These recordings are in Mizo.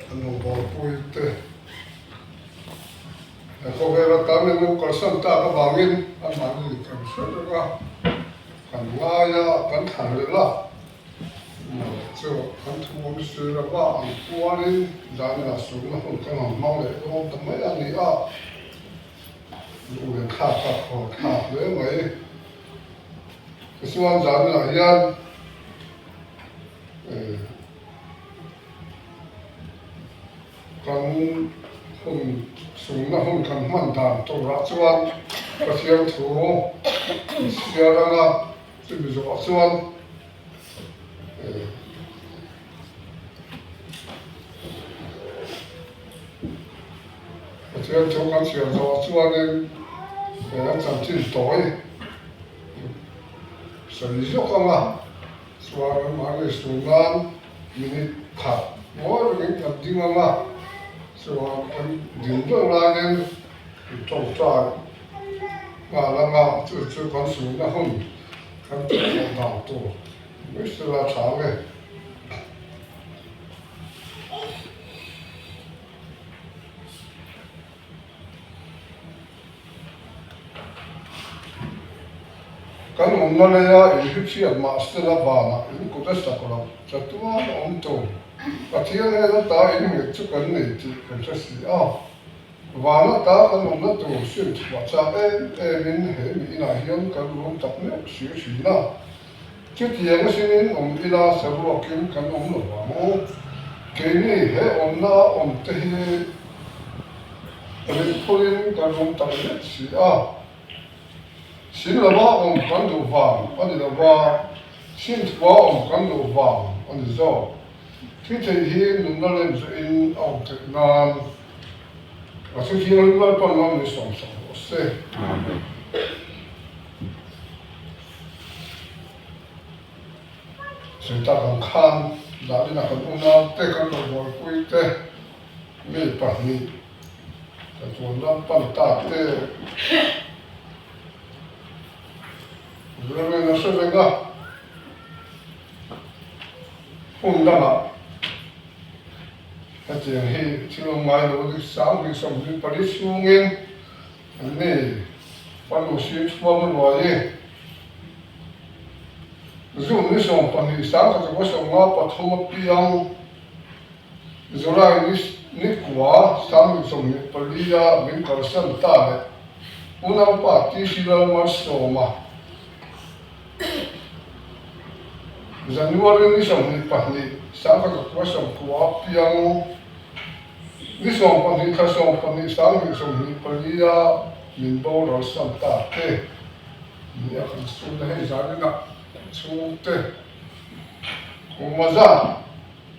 Kan rawngbawlpui te he khawvel atan min lo kalsan tak avangin anmahni kan hre reng a, kan ngai a, kan thlan leh a, chu kan thu awm si lova an pualin zaninah sumna hun kan han hmang leh dawn ta mai a ni a, lunglen thlak a khawn thlak hle mai. Tichuan zaninah hian Kan hun sumna hun kan hman dan turah chuan Pathian thu in chhiar anga chumi zawhah chuan Pathian thu kan chhiar zawhah chuanin he an chanchin tawi sawi zawk anga Chuan anmahni suh nan minute khat ngawi rengin kan ding ang a, chuan kan ding deuh laiin in tawngtai nghal ang a, chu chu kan suhna hun kan tih khawh dan tur mai sela tha ang e. Kan awmna leia in hrichhiat mahsela vanah in kut a sak loh chatuan a awm tur. Pathian hnen ata in nghet chu kan nei tih kan hre si a. Van ata kan awmna tur sim chhuah chak em em in he mi inah hian kan rum tak meuh si thin a. Chutiang asinin awm ila saruakin kan awm lo vang. Keini he awmna awm te hi rinphurin kan awm tak zet si a. Sin lova awm kan duh vang a ni lo va, sin thua awm kan duh vang a ni zawk. Thi theih hi nunna lem zawhin a awm theih nan a thu thianghlim Lalpan ram min sawmsak rawh se. Amen. Sawi tak ang khan David-a kan unaute kan lo buaipui te mi pahnih ka tuan lam pan tak te Reverend a hre reng a, hmun dangah hetiang hi thil awm ngai lo a ni, 2024 chhungin An ni, fanu si chhuam ruai i June ni 12 1953 a piang July ni ni kua 2024 a min kalsan ta leh unaupa TC Lalmalsawma January ni 22 1990 a piang Ni 12 thla 12 2024 a min boral san ta te ni a kan sun a hei zan inah chhungte kuma zat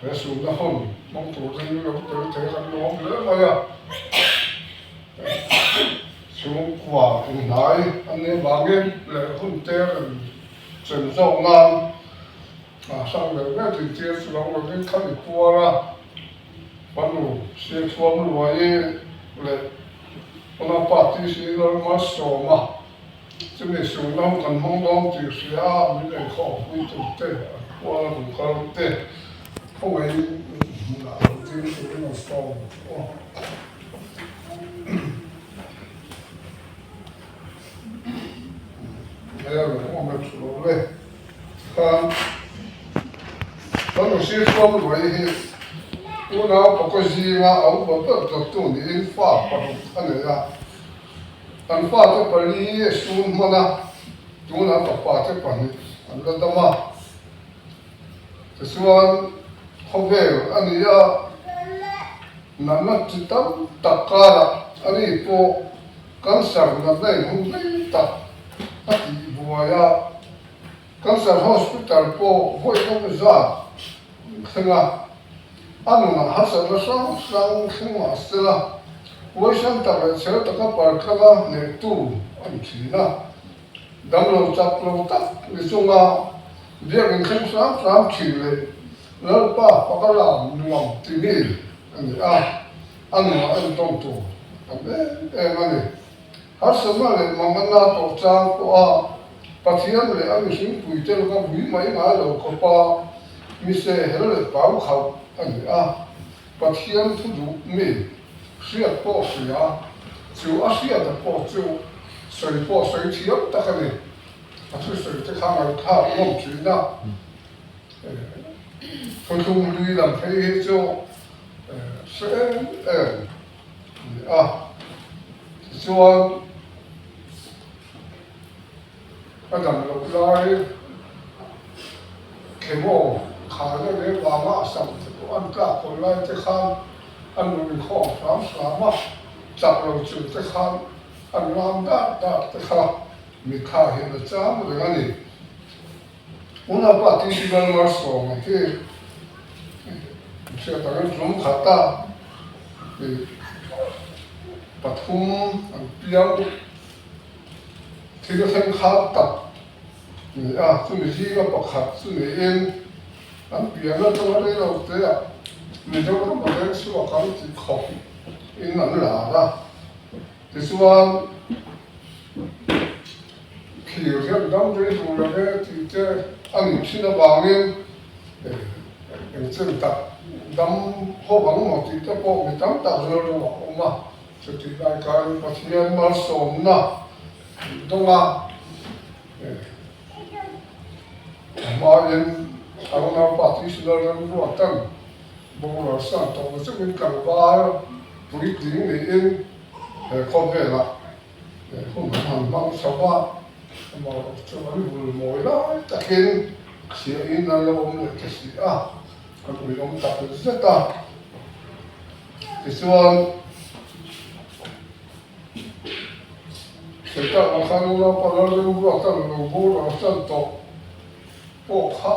he sunna hun hmang turin lo tel thei kan lawm hle mai a, chhungkua inhnai an nih avangin leh hun te rawn chen zawk nan a hrang leh vel tih tir chu lo lovin khami puar a. Fanu Siathuam Luai leh Unaupa TC Lalmalsawma chumi suhna hun kan hmang dawn tih hria a, min eikhawhpui turte, an kuala kan kal te khawngaihin hmunah lo ding turin an sawm aw. Tikhan kan Siathuam Luai hi unau pakua zinga a upa ber dawttu niin fa paruk a nei a. An fate pali a sun hman a, tunah fapa te pahnih an la dam a. Tichuan khawvel a ni a, natna chi tam tak karah ani pawh Cancer natna in hun rei tak a tih buai a, Cancer Hospital pawh vawi eng zat thleng a, a nunah harsatna hrang hrang thleng mah sela, huaisen tak leh chhel taka partlanga hnehtu a ni thin a. Damlo chak lo tak ni chunga biak inthleng hram hram thin leh Lalpa faka lam nuam ti mi a ni a, a nunah entawn tur a tam em em a ni. Harsatna leh manganna tawh chang pawha Pathian leh a mihring puite laka vui mai ngai lo khawpa mise hel leh pau khauh a ni a. Pathian thu duh mi hriat pawh hria, chu a hriata pawh chu sawi pawh sawi thiam tak a ni. A thusawi te kha ngaihthlak nawm thin a, thuthlung hlui lam phei hi chu hre em em a ni a. Tichuan a dam loh lai chemo kharna leh vanga a sam te pawh an tlak hawn lai te khan a nun inkhawm hram hram a, chak lo chung te khan an lam dat dat te kha Mitthla hian a chang reng a ni. Unaupa TC Lalmalsawma hi hriat angin tum khat a, pathum an piang thil thleng khan tak ni a, chumi zinga pakhat chu niin an pian atanga rei lo te ah Mizoram a veng chhuak ang tih khawp in an lar a, tichuan Thlir hian dam rei duh lo e tih te a nih thin avangin engchen tak dam ho ang maw tih te pawh mi tam tak rilru a awm a, chutih lai khain Pathian malsawmna dawng a a hmain a unaupa Thisla Remruatan boral san tawh lo chungin tlangval puitling niin he khawvelah Hun an han hmang chho a, amaherawh chu an vul mawi lai takin chhiahin an lo awm leh ta si a, kan uiawm tak zet a. Tichuan, Satan-a khan unaupa Lalremruata'n lo boral tan tawh. pawh kha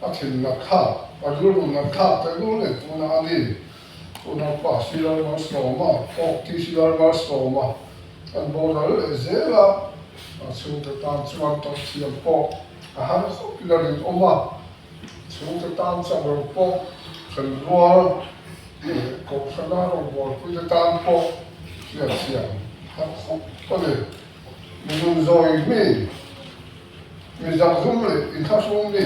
a thin nat thlak, a rilru nat thlak te lul nen tuna a ni. Unaupa Silar Malsawma pawh T Silar Malsawma an boral leh zel a, a chhungte tan chuan tawrh thiam pawh a har khawp in a rinawm a, chhungte tan chak lo pawh then rual leh kohhrana rawngbawlpuite tan pawh hriatthiam har khawp a ni. Minun zawi mi, mi zakzum leh inthlahrung mi,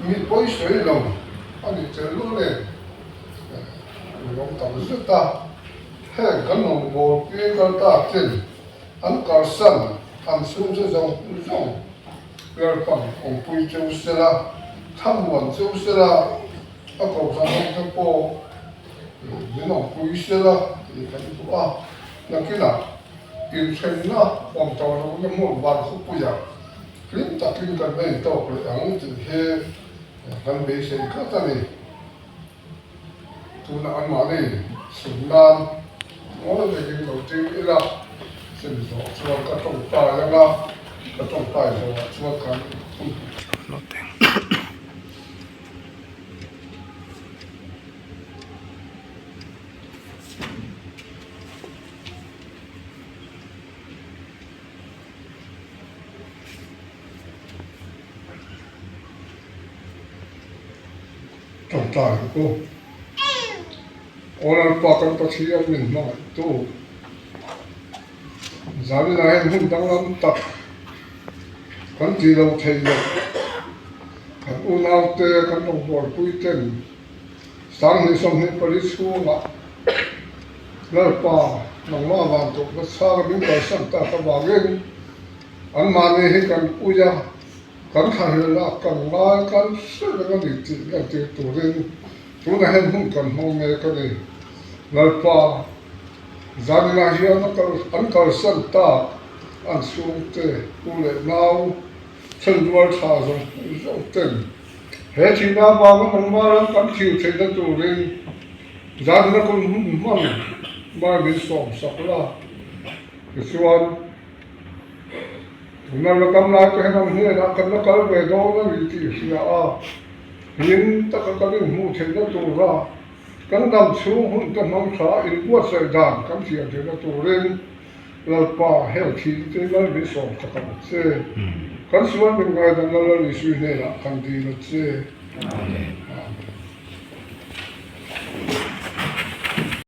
mi pawi sawi lo a nih tel lul nen an lawm tam zet a. Heng kan rawngbâwl pi kal ta ten an kalsan an chhungte zawng zawng Lalpan awmpui cheu sela, thlamuan cheu sela, a kohhran ho te pawh min awmpui sela tih kan duh a. Nakinah Inthenna awm tawh lohna hmun van khawpuiah hlim takin kan la intawk leh ang tih hi kan beisei tlat a ni. Tunah anmahni sum nan ngawi vekin lo ding ila, chumi zawh chuan ka tawngtai ang a, ka tawngtai zawhah chuan kan Tawngtai ang u. Aw Lalpa kan Pathian min hmangaihtu zaninah hian hun danglam tak kan tih loh theih loh kan unaute kan rawngbawlpui ten Sanghnih 24 chhungah Lalpa nangmah vantukna chhanga min kalsan tak avangin anmahni hi kan ui a, kan thlahlel a, kan ngai kan hre reng a ni tih lantir turin tunah hian hun kan hmang mek a ni. Lalpa zaninah hian an kalsan tak an chhungte u leh nau thenrual tha zawng zawng ten He thihna avanga nangmah ram kan thlir theihna turin zanna kun hun hman mai min sawm sak la. Tichuan, tuna la dam lai te hian an hnenah kan la kal ve dawn a ni tih hria a, hlim taka kan inhmuh theihna tura kan dam chhung hun te hmang tha inbuatsaih dan kan thiam theihna turin Lalpa, heng thil te lal min sawm tak ang che. Kan sual min ngaidam la Lal Isui hnenah kan dil a che. Amen.